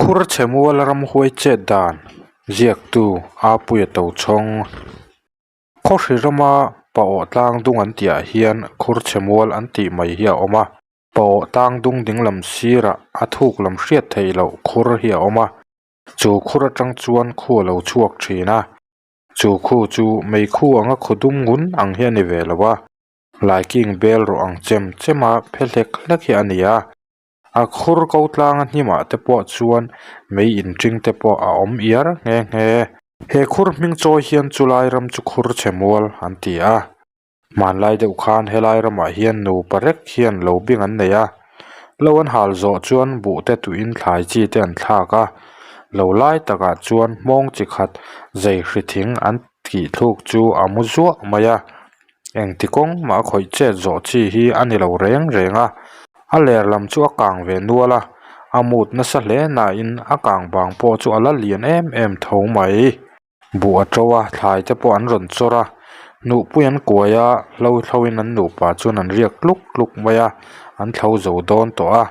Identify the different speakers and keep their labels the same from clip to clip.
Speaker 1: Khur chhe mual ramhuai chet dan ziaktu Apuia Tochhawng. Khawhri rama Paawh tlang dung an tihah hian khur chhe mual an tih mai hi a awm a. Paawh tlang dung dinglam sirah a thuk lam hriat theih loh khur hi a awm a. Chu khur atang chuan khu a lo chhuak thin a. Chu khu chu meikhu anga khaw dum ngun ang hi a ni ve lo a. Laiking bel rawh ang chem chem a phe hlek hlek hi a ni a. A khur ko tlanga hnimah te pawh chuan mei inṭing te pawh a awm iar nghe nghe. He khur hming chawi hian chulai ram chu khur chhe mual an ti a. Hmanlai deuh khan helai ramah hian nupa rek hian lo bing an nei a. Lo an hal zawh chuan buh te tuiin thlai chi te an thlak a. Lo lai takah chuan hmawng chi khat zei hri thing an tih thluk chu a mu zuah mai a. Engti kawng mah a khawih chet zawh chi hi a ni lo reng reng a, a ler lam chu a kang ve nual a, a mut nasa hle nain a kang bang pawh chu a la lian em em tho mai. Buh a to a, thlai te pawh an rawn chawr a, hnuhpui an kuai a, hlo thloin an nupa chuan an riak tluk tluk mai a, an thlo zo dawn tawh a.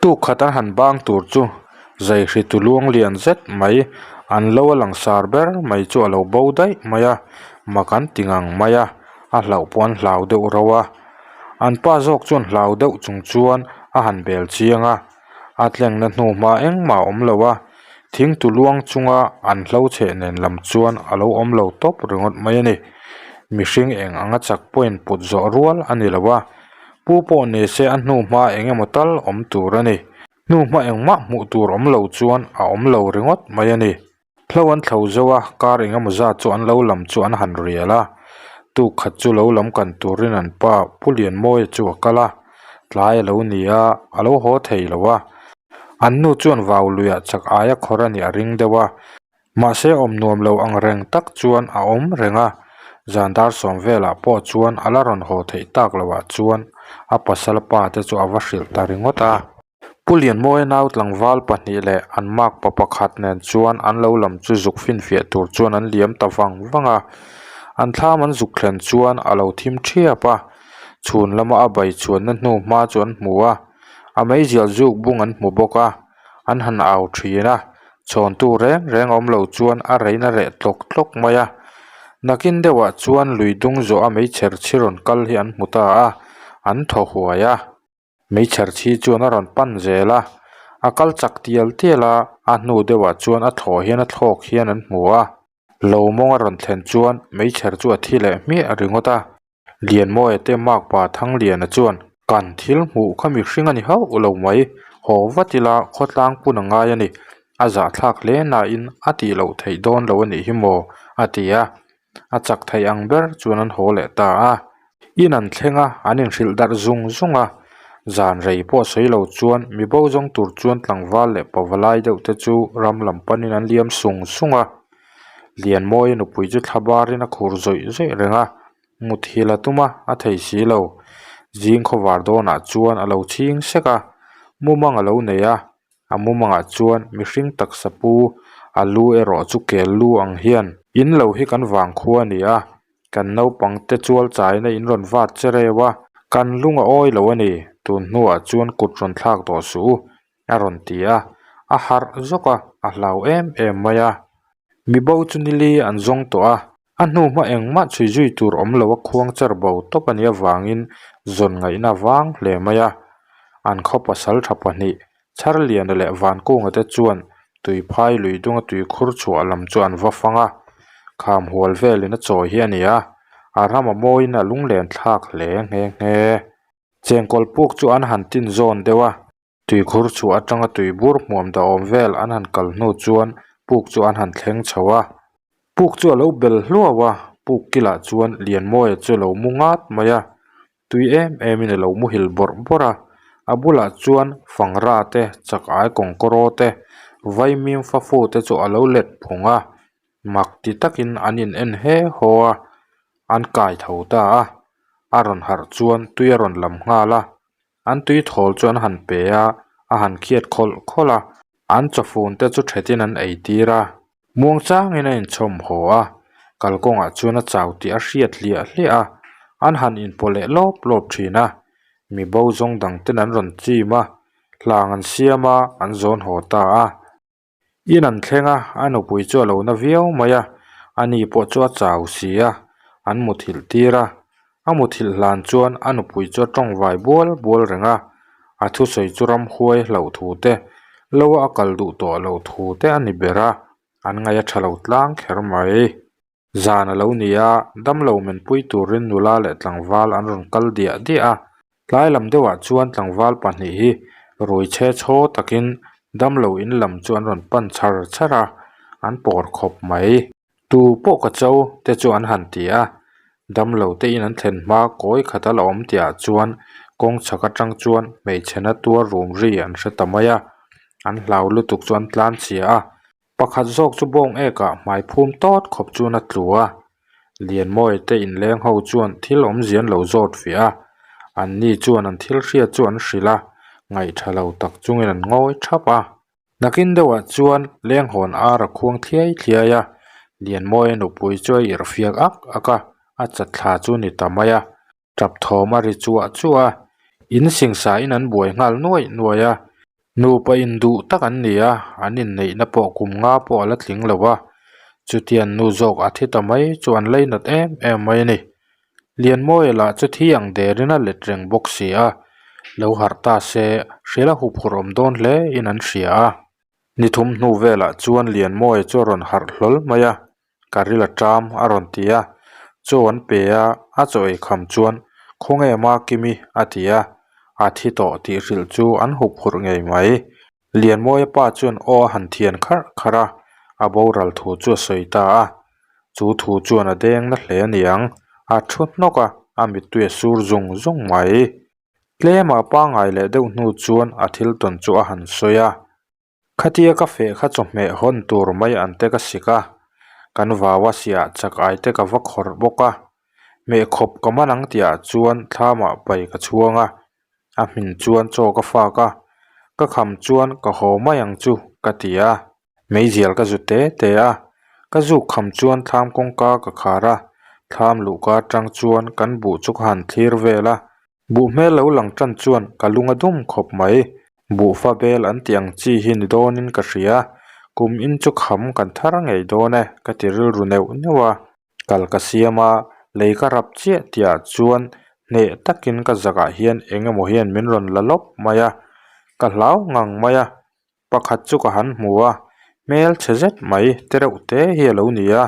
Speaker 1: Tuk khat an han bang tur chu zaihri tu luang lian zet mai an lo a langsar ber mai chu a lo bo daih mai a, mak an ti ngang mai a, a hlauh pawh an hlau deuh rauh a. An pa zawk chuan hlau deuh chung chuan a han bel chiang a, a tlengna hnu hma engmah a awm lo a, thing tu luang chunga an hlo chheh nen lam chuan a lo awm lo tawp ringawt mai a ni. Mihring eng anga chak pawhin put zawh rual a ni lo a. Pu pawh ni se a hnu hma eng emaw tal awm tur a ni. Hnu hma engmah hmuh tur awm lo chuan a awm lo ringawt mai a ni. Hlo an thlo zo a, kar eng emaw zat chu an lo lam chu an han rial a. Tuk khat chu lo lam kan turin an pa Pu Lianmawia chu a kal a. Tlai a lo ni a, a lo haw thei lo a. An nu chuan vau luiah chak aia khawr a nih a ring deuh a. Mahse awm nuam lo ang reng tak chuan a awm reng a, zan dar sawm velah pawh chuan a la rawn haw theih tak loh ah chuan a pasal pa te chu a va hrilh ta ringawt a. Pu Lianmawia nau tlangval pahnih leh an makpa pakhat nen chuan an lo lam chu zuk finfiah tur chuan an liam ta vang vang a, an thlam an zuk thlen chuan a lo thim thiap a, chhun lama a bai chhuanna hnu hma chu an hmu a, a meizial zuk bung an hmu bawk a, an han au thin a. Chhawntu reng reng awm lo chuan a rein a reh tlawk tlawk mai a. Nakin deuhah chuan lui dung zawh a meichher chhi rawn kal hi an hmu ta a, an thaw huai a. Meichher chhi chuan a rawn pan zel a, a kal chak tial tial a, a hnu deuhah chuan a thlawh hian a thlawk hian an hmu a. Lo mawng a rawn thlen chuan meichher chu a thi leh hmiah ringawt a. Lianmawia te makpa Thangliana chuan, Kan thil hmuh kha mihring a ni hauh lo mai, haw vat ila khawtlang pun a ngai a ni, a zahthlak hle nain a tih loh theih dawn lo a nih hi maw? a ti a, a chak theih ang ber chuan an haw leh ta a. In an thleng a, an inhrilh darh zung zung a, zan rei pawh sawi lo chuan mi bo zawng tur chuan tlangval leh pavalai deuh te chu ram lam panin an liam sung sung a. Lianmawia nupui chu thla barin a khur zawih zawih reng a, muthilh a tum a, a thei si lo. Zing khawvar dawnah chuan a lo chhing sek a, mumang a lo nei a, a mumangah chuan mihring taksa pu a lu erawh chu kel lu ang hian in lo hi kan vang khua a ni a, kan naupang te chual chaina in rawn vat che reu a, kan lung a awi lo a ni, tun hnuah chuan kut rawn thlak tawh suh u, a rawn ti a, a harh zawk a, a hlau em em mai a. Mi bo chu nili an zawng tawh a, a hnu hma engmah chhui zui tur awm lo a khuang cher bo tawp a nih avangin zawn ngaihna vang hle mai a. An khaw pasal tha pahnih, Chharliana leh Vankunga te chuan tuiphai lui dunga tuikhur chhuah lam chu an va fang a, kham hual velin a chawi hi a ni a, a ram a mawiin a lunglen thlak hle nghe nghe. Chengkawl puk chu an han tin zawn deuh a. Tuikhur chhuah atanga tuibur hmuam dah awm vel an han kal hnu chuan puk chu an han thleng chho a. Puk chu a lo bel hluau a, puk kilah chuan Lianmawia chu a lo mu ngat mai a, tui em emin a lo muhil bawrh bawrh a. A bulah chuan fangra te, chak ai kawngkawraw te, vaimim fafu te chu a lo let phung a, mak ti takin an in en he haw a, an kai tho ta a. A rawn harh chuan tui a rawn lam nghal a. An tui thawl chu an han pe a, a han khiat khawlh khawlh a, an chawfun te chu thetin an ei tir a. Muang changin a inchhawm haw a, kalkawngah chuan a chau tih a hriat hliah hliah a, an han inpaw leh lawp lawp thin a. Mi bo zawng dang ten an rawn chim a, hlang an siam a, an zawn haw ta a. In an thleng a, a nupui chu a lo na viau mai a, ani pawh chu a chau si a, an muthilh tir a. A muthilh hlan chuan a nupui chu a tawng vai bual bual reng a, a thusawi chu ramhuai hlauh thu te, lo a a kal duh tawh loh thu te a ni ber a, an ngaih a tha lo tlang kher mai. Zan a lo ni a, damlo menpui turin nula leh tlangval an rawn kal diah diah a. Tlai lam deuhah chuan tlangval pahnih hi rui chhe chhaw takin damlo in lam chu an rawn pan char char a, an pawr khawp mai. Tu pawh ka cho te chu an han ti a, damlo te in an thlen hma kawi khat a la awm tihah chuan kawng chhak atang chuan hmeichhe na tuar rum ri an hre ta mai a, an hlau lutuk chu an tlan chhia a. Pakhat zawk chu bawng ekah hmai phum tawt khawp chuan a tlu a, Lianmawia te inleng ho chuan thil awmzia an lo zawt fiah a, anni chuan an thil hriat chu an hrilh a, ngaihtha lo tak chungin an ngawi thap a. Nakin deuhah chuan lenghawn ar a khuang thliai thliai a, Lianmawia nupui chu a irhfiak ak ak a, a chatthla chu ni ta mai a. Tap thawm a ri chuah chuah a, in singsa in an buai nghal nuaih nuaih a, nupa induh tak an ni a, an inneihna pawh kum nga pawh a la tling lo a, chutiang nu zawk a thi ta mai chu an leinat em em mai a ni. Lianmawia lah chu thi ang derin a let reng bawk si a, lo harh ta se hrial a huphurh awm dawn hle in an hria a. Ni thum hnu velah chuan Lianmawia chu a rawn harh hlawl mai a, Ka ril a ṭam a rawn ti a, chaw an pe a, a chaw ei kham chuan Khawnge Makimi a ti a, a thi tawh tih hrilh chu an hup hurh ngei mai. Lianmawia pa chuan aw a han thian kharh kharh a, a boral thu chu a sawi ta a, chu thu chuan a deng na hle aniang, a thu hnawk a, a mittui a sur zung zung mai. Tlema a pangngai leh deuh hnu chuan a thil tawn chu a han sawi a. Khatia ka feh kha chawhmeh hawn tur mai an te ka sik a, kan vau a siah chak ai te ka va khawrh bawk a, meh khawp ka man ang tihah chuan thlamah pai ka chhuang a, a hmin chuan chaw ka fak a, ka kham chuan ka haw mai ang chu ka ti a, meizial ka zu te te a, ka zuk kham chuan thlam kawngka ka khar a, thlam luhka atang chuan kan buh chu ka han thlir vel a. Buh hmel lo lang tan chuan ka lung a dum khawp mai. Buhfa bel an tih ang chi hi ni dawnin ka hria. Kum in chu kham kan thar ngei dawn e ka ti rilru neuh neuh a. Kal ka siam a, lei ka rap chiah tihah chuan hneh takin ka zakah hian eng emaw hian min rawn la lawp mai a. Ka hlau ngang mai a. Pakhat chu ka han hmu a, hmel chhe zet mai tereuh te hi a lo ni a,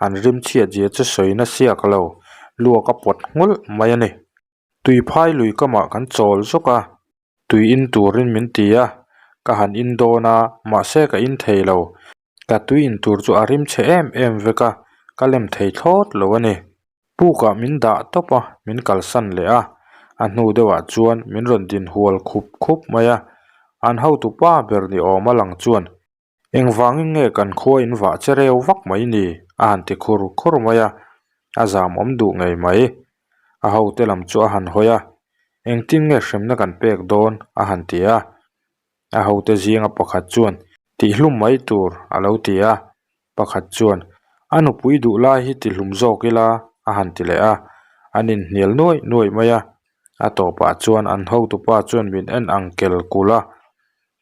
Speaker 1: an rim chhiat zia chu sawi na siak lo, luak a pawt nghulh mai a ni. Tui phai lui kamah kan chawl zawk a, tui in turin min ti a, ka han in dawn a, mahse ka in thei lo, ka tui in tur chu a rim chhe em em vek a, ka lem thei thlawt lo a ni. Pukah min dah tawp a, min kalsan leh a, a hnu deuhah chuan min rawn din hual khup khup mai a, an hotu pa ber ni awm a lang chuan, Engvangin nge kan khua in vah che reu vak mai ni? a han ti khur khur mai a, a zam awm duh ngei mai. A hote lam chu a han hawi a, Engtin nge hremna kan pek dawn? a han ti a, a hote zinga pakhat chuan, Tihhlum mai tur a lo ti a, Pakhat chuan, A nupui duh lai hi tihlum zawk ila, a han ti leh a. An inhnial nuaih nuaih mai a. A tawpah chuan an hotupa chuan min en ang kel kulh a,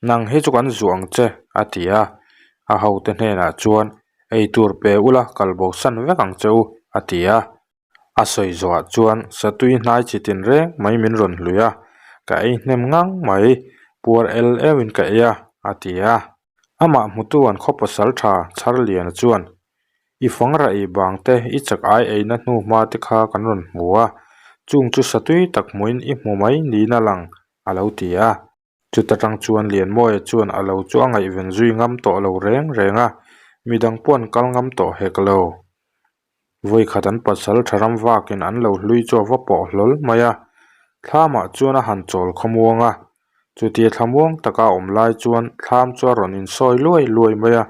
Speaker 1: Nang hi chu kan zuah ang che, a ti a. A hote hnenah chuan, Eitur pe ula kal bosan vek ang che u, a ti a. A sawi zawhah chuan satui hnai chi tin reng mai min rawn hlui a, ka ei hnem ngang mai, puar el euhin ka ei a, a ti a. Amah hmutu an khaw pasal tha Chharliana chuan, I fang rah ei bang te, i chak ai eina hnu hma te kha kan rawn hmu a, chung chu satui tak hmuin i hmu mai niin a lang, a lo ti a. Chuta tang chuan Lianmawia chuan a lo chu a ngaihven zui ngam tawh lo reng reng a, midang pawh an kal ngam tawh hek lo. Vawikhat an pasal tha ram vakin an lo hlui chu a va pawh hlawl mai a, thlamah chuan a han chawl khawmuang a, chutia thlamuang taka a awm lai chuan thlam chu a rawn insawi luai luai mai a,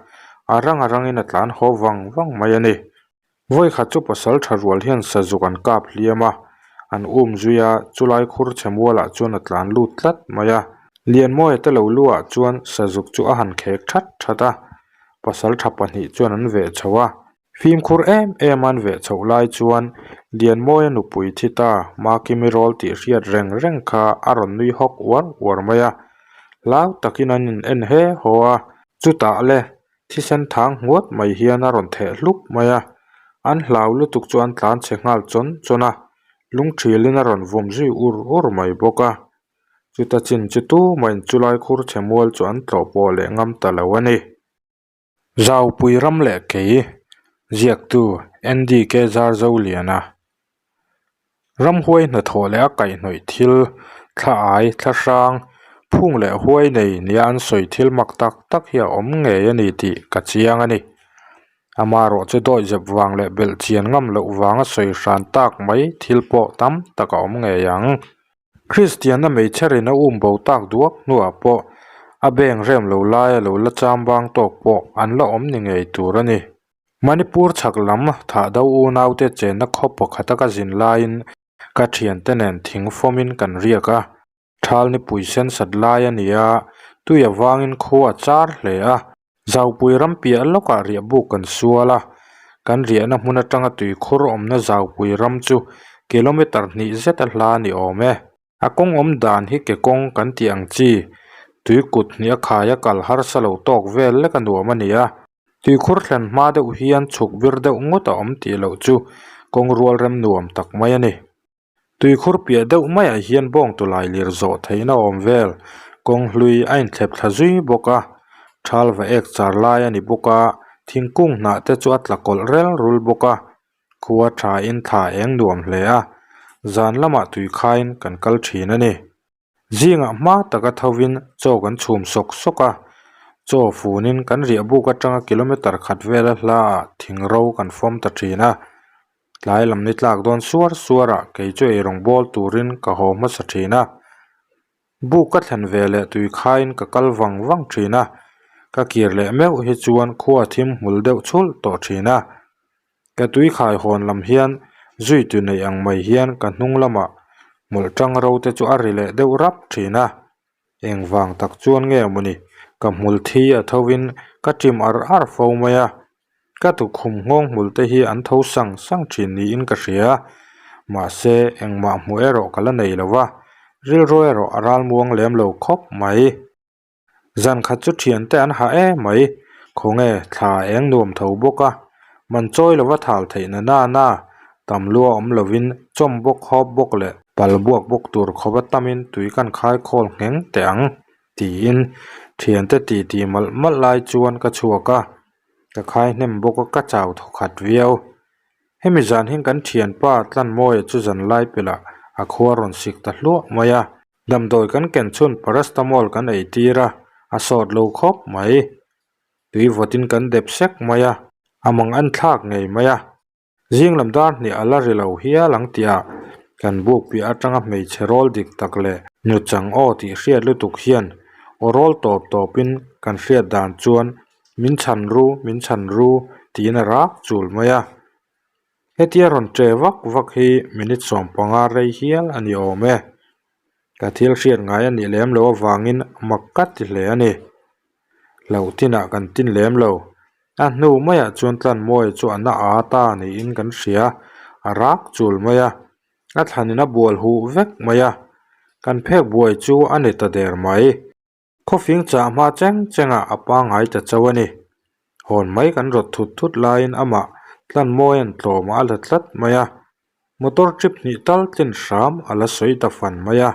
Speaker 1: a rang a rangin a tlan haw vang vang mai a ni. Vawikhat chu pasal tha rual hian sazuk an kap hliam a, an um zui a, chulai khur chhe mualah chuan a tlan lut tlat mai a. Lianmawia te lo luah chuan sazuk chu a han khek that that a, pasal tha pahnih chuan an veh chho a. Fimkhur em em an veh chhoh lai chuan Lianmawia nupui thi ta Makimi rawl tih hriat reng reng kha a rawn nui hawk uar uar mai a, hlau takin an in en he haw a, chutah le. Thisen thang nghuat mai hian a rawn theh hlup mai a, an hlau lutuk chu an tlan chhe nghal chawn chawn a, lungthilin a rawn vawm zui ur ur mai bawk a. Chuta chin chu tumahin chulai khur chhe mual chu an tlawh pawh leh ngam ta lo a ni. Zaupui ram leh kei, ziaktu NDK Zarzoliana. Ramhuai hnathawh leh a kaihhnawih thil, thla ai, thla hrang, phung leh huai nei nia an sawi thil mak tak tak hi a awm ngei a ni tih ka chiang a ni. Amaherawh chu dawihzep vang leh belh chian ngam loh vanga sawi hran tak mai thil pawh tam tak a awm ngei ang. Kristianna hmeichherin a um bo tak duak hnuah pawh a beng rem lo laia lo la chambang tawk pawh an la awm ni ngei tur a ni. Manipur chhak lam thah do unaute chenna khaw pakhata ka zin laiin ka thiante nen thing fawmin kan riak a. Thal nipui sen sat lai a ni a, tui avangin khua a char hle a. Zaupui ram piah lawkah riah buk kan sual a, kan riahna hmun atanga tuikhur awmna Zaupui ram chu kilometer hnih zet a hla a ni awm e. A kawng awm dan hi ke kawng kan tih ang chi, tui kut hnih a khai a kal harsa lo tawk vel lek a nuam a ni a. Tuikhur thlen hma deuh hian chhuk vir deuh ngawt a awm tih loh chu kawng rual rem nuam tak mai a ni. Tuikhur piah deuh maiah hian bawng tawlai lir zawh theihna awm vel kawng hlui a inthlep thla zui bawk a, thal va ek char lai a ni bawk a, thingkung hnah te chu a tla kawlh rel rul bawk a. Khua thain thla eng nuam hle a, zan lamah tui khain kan kal thin a ni. Zingah hma taka thovin chaw kan chhum sawk sawk a, chaw funin kan riah buk atanga kilometer khat vela hlaah thing ro kan fawm ta thin a. Tlai lam ni tlak dawn suar suarah kei chu eirawng bawl turin ka haw hmasa thin a. Buk ka thlen ve leh tui khain ka kal vang vang thin a, ka kir leh meuh hi chuan khua thim hmul deuh chhulh tawh thin a. Ka tui khai hawn lam hian zui tu neih ang mai hian ka hnung lamah hmawlh tang ro te chu a ri leh deuh rap thin a. Engvang tak chuan nge mawni ka hmul thi a tho in ka ṭim ar ar fo mai a. Ka tukhum nghawng hmul te hi an tho sang sang thin niin ka hria. Mahse engmah hmuh erawh ka la nei lo va, rilru erawh a ralmuang lem lo khawp mai. Zan khat chu thiante an hah em mai, khawnge thla eng nuam tho bawk a, man chawi lova thal theih na na na, tam lua awm lovin chawm bawk hawp bawk leh pal buak bawk tur khawp a tamin tui kan khai khawl ngheng teh ang tiin thiante titi malh malh lai chuan ka chhuak a, ka khai hnem bawk a ka chau thaw khat viau. Hemi zan hian kan thianpa Tlanmawia chu zan lai pelh ah a khua rawn sik ta hluah mai a. Damdawi kan ken chhun paracetamol kan ei tir a, a sawt lo khawp mai. Tui vawtin kan dep sek mai a, a mang an thlak ngei mai a. Zing lam dar hnih a la ri lo hial ang tihah kan buk piah atanga hmeichhe rawl dik tak leh nuchang aw tih hriat lutuk hian aw rawl tawp tawpin kan hriat dan chuan min chhan ru, min chhan ru tiin a rak chul mai a. Hetia rawn che vak vak hi minute 15 rei hial a ni awm e. Ka thil hriat ngai a nih lem loh avangin mak ka ti hle a ni. Hlauh tinah kan tin lem lo. A hnu maiah chuan Tlanmawia chu a na a ta niin kan hria, a rak chul mai a. A thlanin a bual huh vek mai a. Kan phek buai chu a ni ta der mai. Khawfing chah hma cheng chengah a pangngai ta chauh a ni. Hawn mai kan rawt thut thut laiin amah Tlanmawia'n tlawmah a la tlat mai a, motor trip hnih tal tlin hram a la sawi ta fan mai a.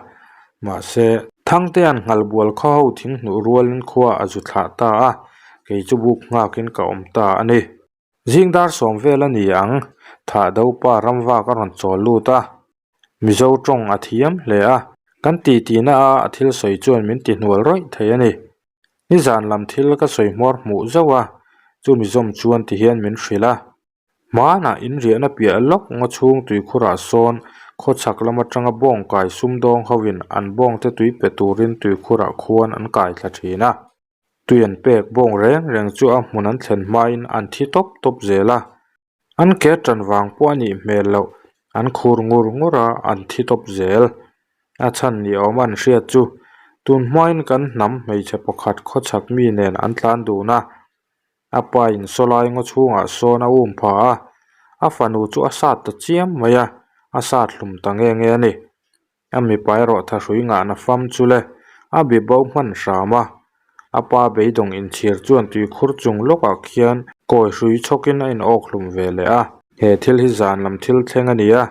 Speaker 1: Mahse, Thangtea'n nghalbual khaw ho thing hnuh rualin khua a zu thlah ta a, kei chu buk nghakin ka awm ta a ni. Zing dar sawm vel a ni ang, thah do pa ramvak a rawn chawl lut a. Mizo tawng a thiam hle a, kan titi na a a thil sawi chuan min ti hnual rawih thei a ni. Nizan lam thil ka sawi hmuar hmuh zauh a, chumi zawm chuan ti hian min hrilh a. Hmanah in riahna piah lawk ngaw chhung tuikhurah sawn khawchhak lam atanga bawng kai sumdawng hovin an bawngte tui pe turin tuikhurah khuan an kai thla thin a. Tui an pek bawng reng reng chu a hmun an thlen hmain an thi tawp tawp zel a. An ke tan vang pawh a nih hmel loh, an khur ngur ngur a, an thi tawp zel. A chhan ni awm an hriat chu, tun hmain kan hnam hmeichhe pakhat khawchhak mi nen an tlan dun a. A pa in sawlai ngaw chhungah sawn a um pha a, a fanu chu a sat ta chiam mai a, a sat hlum ta nge nge a ni. A mipa erawh thahrui ngahna fam chu le, a bi bo hman hram a. A pa beidawng inchhir chuan tuikhur chung lawkah khian kawi hrui chhawkin a inawk hlum ve leh a. He thil hi zan lam thil thleng a ni a,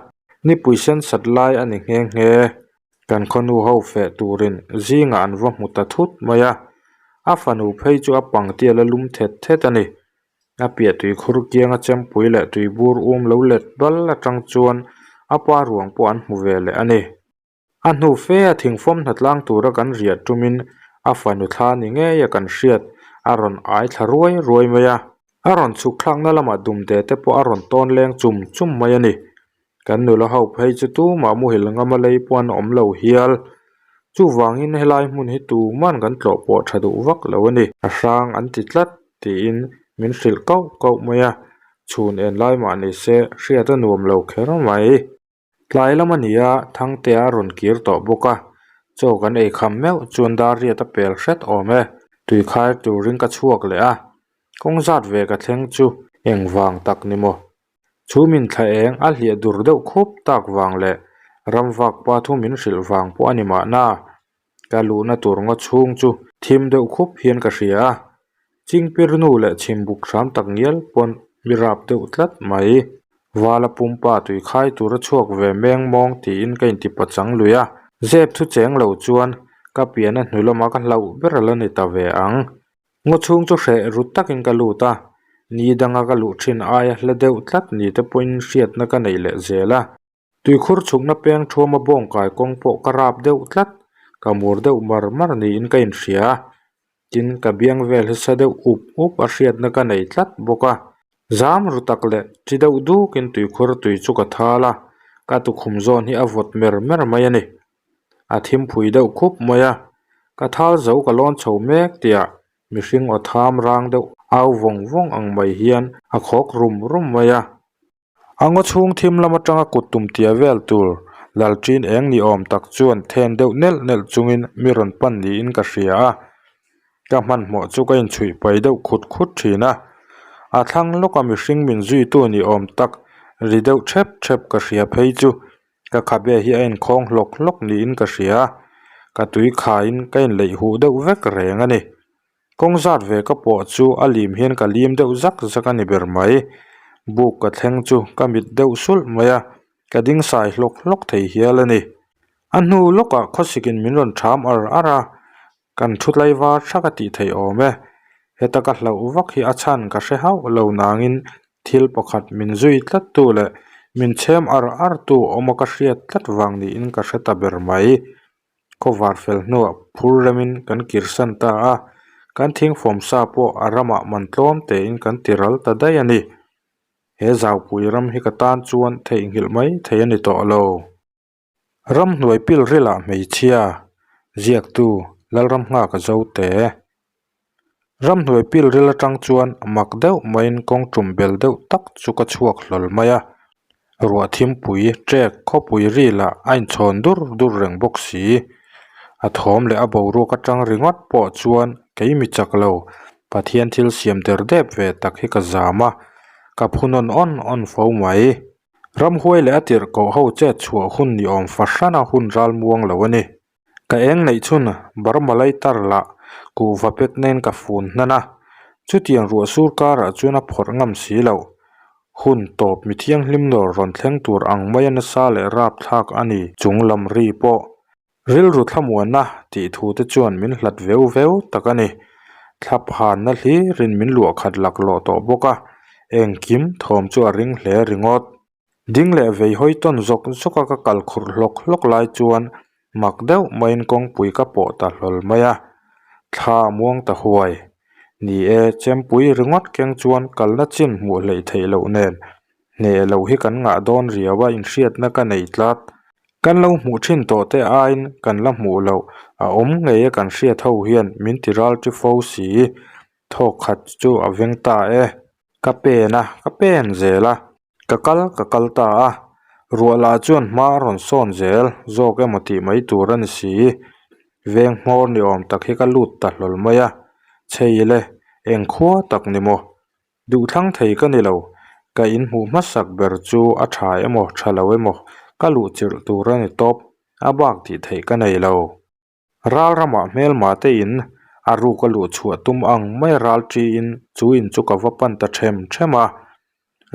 Speaker 1: nipui sen sat lai a ni nghe nghe. Kan khawnu ho feh turin zingah an va hmu ta thut mai a, a fanu phei chu a pangtial a lum thet thet a ni. A piah tuikhur kianga chempui leh tuibur um lo let bal atang chuan a pa ruang pawh an hmu ve leh a ni. A hnu fe a thingfawm hnatlang tura kan riah tumin a fanu thla ni ngei a kan hriat a rawn ai thla ruai ruai mai a. A rawn chhuk thlakna lamah dumde te pawh a rawn tawn leng chum chum mai a ni. Kan nula ho phei chu tumah muhil ngama lei pawh an awm lo hial. Chuvangin helai hmun hi tuman kan tlawh pawh tha duh vak lo a ni. A hrang an ti tlat tiin min hrilh kauh kauh mai a, chhun en lai mah ni se hriat a nuam lo kher mai. Tlai lam a ni a, Thangtea a rawn kir tawh bawk a, chaw kan ei kham meuh chuan dar riat a pel hret awm e. Tui khai turin ka chhuak leh a, kawng zat ve ka thleng chu engvang tak ni maw? Chhum in thla eng a hliah dur deuh khup tak vang leh ramvak pa thu min hrilh vang pawh a ni mahna. Ka luhna tur ngaw chhung chu thim deuh khup hian ka hria a, Chingpir nu leh chhimbuk hram tak ngial pawn mi rap deuh tlat mai. Vala pumpa tui khai tur a chhuak ve meng mawng tiin ka inti pachang lui a, zep thu cheng lo chuan ka pian a hnu lama ka hlauh ber a la ni ta ve ang. Ngaw chhung chu hreh rut takin ka lut a, ni danga ka luh thin aia hla deuh tlat ni te pawhin hriatna ka nei leh zel a. Tuikhur chhukna peng thuama bawng kai kawng pawh ka rap deuh tlat, ka mur deuh mar mar niin ka inhria a, tin ka biang vel hi sa deuh up up a hriatna ka nei tlat bawk a. Zam ru tak leh chi deuh dukin tuikhur tui chu ka thal a, ka tukhum zawn hi a vawt mer mer mai a ni. A thimphui deuh khup mai a, ka thal zo ka lawn chho mek tihah mihring aw tham rang deuh au vawng vawng ang mai hian a khawk rum rum mai a. A ngaw chhung thim lam atanga kut tum tia vel tur Lalṭin eng ni awm tak chuan then deuh nelh nelh chungin mi rawn pan niin ka hria a, ka hmanhmawh chu ka inchhuih pai deuh khut khut thin a. A thlang lawka mihring min zuitu ni awm tak ri deuh thep thep ka hria phei chu ka khabe hi a inkhawng hlawk hlawk niin ka hria a, ka tui khaiin ka inleih huh deuh vek reng a ni. Kawng zat ve ka pawh chu a lim hian ka lim deuh zak zak a ni ber mai. Buk ka thleng chu ka mit deuh sulh mai a, ka ding sai hlawk hlawk thei hial a ni. A hnu lawkah khawsikin min rawn ṭham ar ar a, kan thu tlaivar thak a tih theih awm e. Heta ka hlauh vak hi a chhan ka hre hauh lo nangin thil pakhat min zui tlat tu leh min chhem ar ar tu awm a ka hriat tlat vang niin ka hre ta ber mai. Khawvar fel hnuah phur remin kan kirsan ta a, kan thingfawm sa pawh a ramah man tlawm tein kan ti ral ta daih a ni. He zaupui ram hi ka tan chuan theihnghilh mai thei a ni tawh lo. Ramhnuai pil rilah hmeichhia, ziaktu Lalramnghaka Zote. Ramhnuai pil ril atang chuan mak deuh maiin kawng tum bel deuh tak chu ka chhuak hlawl mai a, ruah thimpui trek khawpui rilah a inchhawn dur dur reng bawk si. A thawm leh a boruak atang ringawt pawh chuan kei mi chak lo Pathian thil siam der dep ve tak hi ka zam a, ka phu nawn awn awn fo mai. Ramhuai leh a tirhkoh ho chet chhuah hun ni awm fahrana hun ral muang lo a ni. Ka eng neih chhun Burma lighter lah kuhva pek nen ka fun hnan a, chutiang ruah sur karah chuan a phawrh ngam si loh. Hun tawp mi thianghlim lawr rawn thleng tur ang maia nasa leh rapthlak a ni chung lam ri pawh. Rilru thlamuanna tih thu te chuan min hlat veu veu tak a ni. Thla phanna hlirin min luah khat laklawh tawh bawk a, engkim thawm chu a ring hle ringawt. Ding leh vei hawi tawn zawk zawk a ka kal khurh hlawk hlawk lai chuan mak deuh maiin kawngpui ka pawh ta hlawl mai a, thla a muang ta huai. Ni e, chempui ringawt keng chuan kalna chin hmuh hleih theih loh nen hneh loh hi kan ngah dawn riau a inhriatna ka nei tlat. Kan lo hmuh thin tawh te aiin kan la hmuh loh a awm ngei a kan hriat ho hian min ti ral ti fo si. Thawk khat chu a veng ta e. Ka pen a, ka pen zel a. Ka kal ka kal ta a. Ruah lah chuan hma a rawn sawn zel zawk emaw tih mai tur a ni si. Veng hmawr ni awm tak hi ka lut ta hlawl mai a. Chhei le, eng khua tak ni maw? Duhthlang thei ka ni lo. Ka inhmuh hmasak ber chu a tha emaw tha lo emaw ka luh chilh tur a ni tawp. A bak tih theih ka nei lo. Ral ramah hmelma te in A ruk a luh chhuah tum ang mai ral ṭiin chu in chu ka va pan ta ṭhem ṭhem a.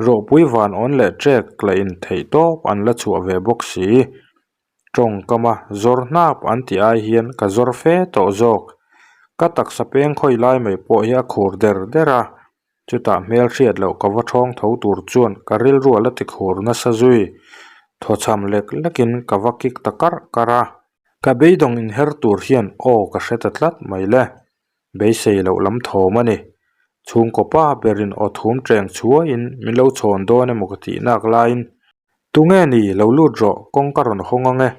Speaker 1: Rawhpui van awn leh ṭek la in theih tawp an la chhuah ve bawk si. Tawngkama zawr hnap an tih ai hian ka zawr fe tawh zawk. Ka taksa peng khawi lai mai pawh hi a khur der der a, chutah hmel hriat loh ka va thawng tho tur chuan ka rilru a la ti khur nasa zui. Thawchham lek lekin ka va kik ta karh karh a. Ka beidawng inher tur hian aw ka hre ta tlat mai le. Beisei loh lam thawm a ni. Chhungkaw pa berin aw thum cheng chhuaiin min lo chhawn dawn emaw ka tih nak laiin, Tunge ni, lo lut rawh, kawng ka rawn hawng ang e.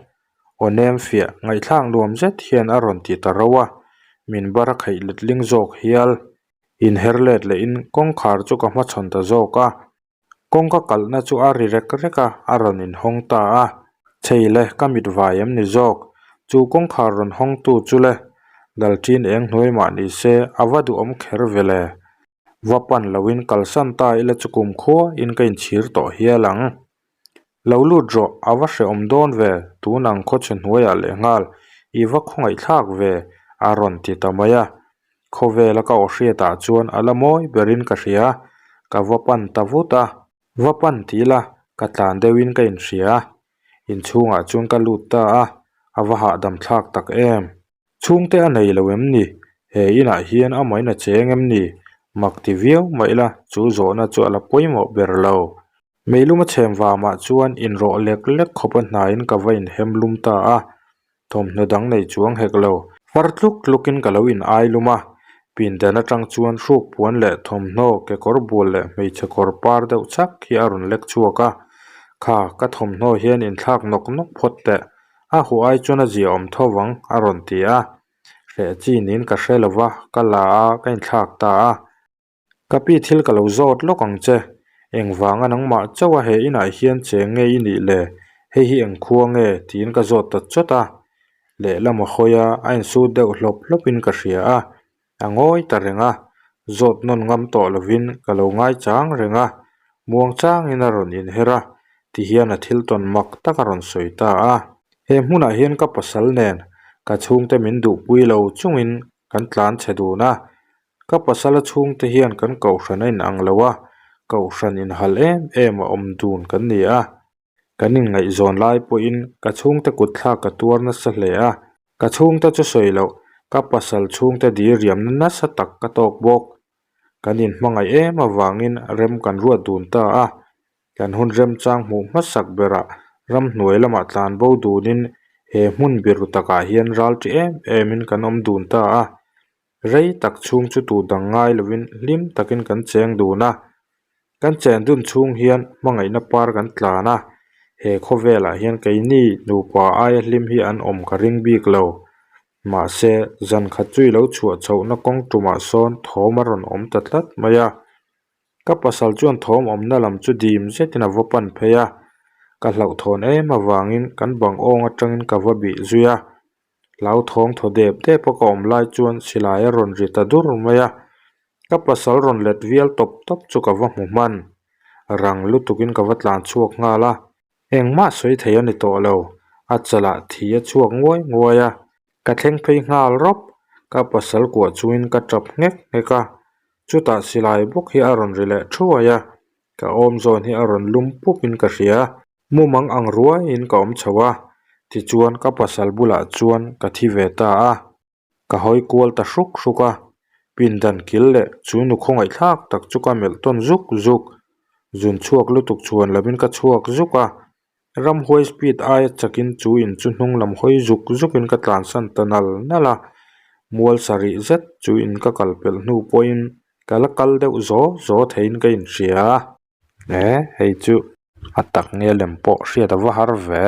Speaker 1: Aw nem fiah, ngaihthlak nuam zet hian a rawn ti ta ro a, min bar a kheih letling zawk hial. Inher let lehin kawngkhar chu ka hmachhawn ta zawk a. Kawngka kalhna chu a ri rek rek a, a rawn inhawng ta a. Chei le, ka mit vai em ni zawk? Chu kawngkhar rawn hawngtu chu le, Lalṭin eng hnuai mah ni se, a va duhawm kher ve le. Va pan loin kalsan ta ila chu kumkhua in ka inchhir tawh hial ang. Lo lut rawh, a va hrehawm dawn ve, tun ang khawchhe hnuaiah lehnghal i va khawngaihthlak ve, a rawn ti ta mai a. Khawvela ka aw hriatah chuan a la mawi berin ka hria, ka va pan ta vut a. Va pan ti ila, ka tlan deuhin ka inhria. Inchhungah chuan ka lut ta a, a va hahdam thlak tak em. Chhungte a nei lo em ni? He inah hian amahin a cheng em ni? Mak ti viau mah ila chu zawhna chu a la pawimawh ber lo. Meilum a chhem vamah chuan inrawh lek lek khawp a hnaiin ka va inhem lum ta a, thawmhnaw dang nei chuang hek lo. Far tluk tlukin ka lo in ai lum a, pindan atang chuan hruk puan leh thawmhnaw kekawr bual leh hmeichhe kawr par deuh chak hi a rawn lek chhuak a, Kha, ka thawmhnaw hian inthlak nawk nawk phawt teh, a huh ai chuan a zia awm tho vang a rawn ti a, hreh chi niin ka hre lo va, ka la a, ka inthlak ta a. Ka pi thil ka lo zawt lawk ang che, engvanga nangmah chauh a he inah hian cheng nge i nih le, hei hi engkhua nge tiin ka zawt ta chawt a, lehlam a hawi a, a insut deuh hlawp hlawpin ka hria a, a ngawi ta reng a, zawt nawn ngam tawh lovin ka lo ngaichang reng a, muangchangin a rawn inher a, tihian a thil tawn mak tak a rawn sawi ta a. He hmunah hian ka pasal nen ka chhungte min duhpui lo chungin kan tlan chhe dun a, Ka pasala chhungte hian kan kohhran a inang lo a, kohhran inhal em em a awm dun kan ni a. Kan inngaihzawn lai pawhin ka chhungte kut thlak ka tuar nasa hle a, ka chhungte chu sawi loh, ka pasal chhungte diriamna nasa tak ka tawk bawk. Kan inhmangaih em avangin rem kan ruat dun ta a, kan hun remchang hmuh hmasak berah ramhnuai lamah tlan bo dunin he hmun biru takah hian ral ṭi em emin kan awm dun ta a. Rei tak chhung chu tu dang ngai lovin hlim takin kan cheng dun a, kan chen dun chhung hian hmangaihna par kan tlan a, he khawvelah hian keini nupa aia hlim hi an awm ka ring bik lo. Mahse, zan khat chu i lo chhuah chhohna kawng tumah sawn thawm a rawn awm ta tlat mai a. Ka pasal chuan thawm awmna lam chu dim zetin a va pan phei a, ka hlauhthawn em avangin kan bang awng atangin ka va bih zui a. Hlauthawng thaw dep dep a ka awm lai chuan silai a rawn ri ta dur mai a, ka pasal rawn let vial tawp tawp chu ka va hmu hman. Rang lutukin ka va tlan chhuak nghal a, engmah sawi thei a ni tawh lo, a chalah thi a chhuak nguai nguai a, ka thleng phei nghal rawp, ka pasal kuah chungin ka tap nghek nghek a, chutah silai bawk hi a rawn ri leh thuai a, ka awm zawn hi a rawn lum pup in ka hria. Mumang ang ruaiin ka awm chho a, tichuan ka pasal bulah chuan ka thi ve ta a. Ka hawi kual ta hruk hruk a, pindan kil leh chu nu khawngaihthlak tak chu ka melh tawn zuk zuk. Zun chhuak lutuk chhuan lovin ka chhuak zuk a, ramhuai speed aia chakin chu in chu hnung lam hawi zuk zukin ka tlansan ta nal nal a, mual sarih zet chu in ka kal pelh hnu pawhin ka la kal deuh zaw zaw theiin ka inhria. E hei chu a tak nge lem pawh hriat a va har ve.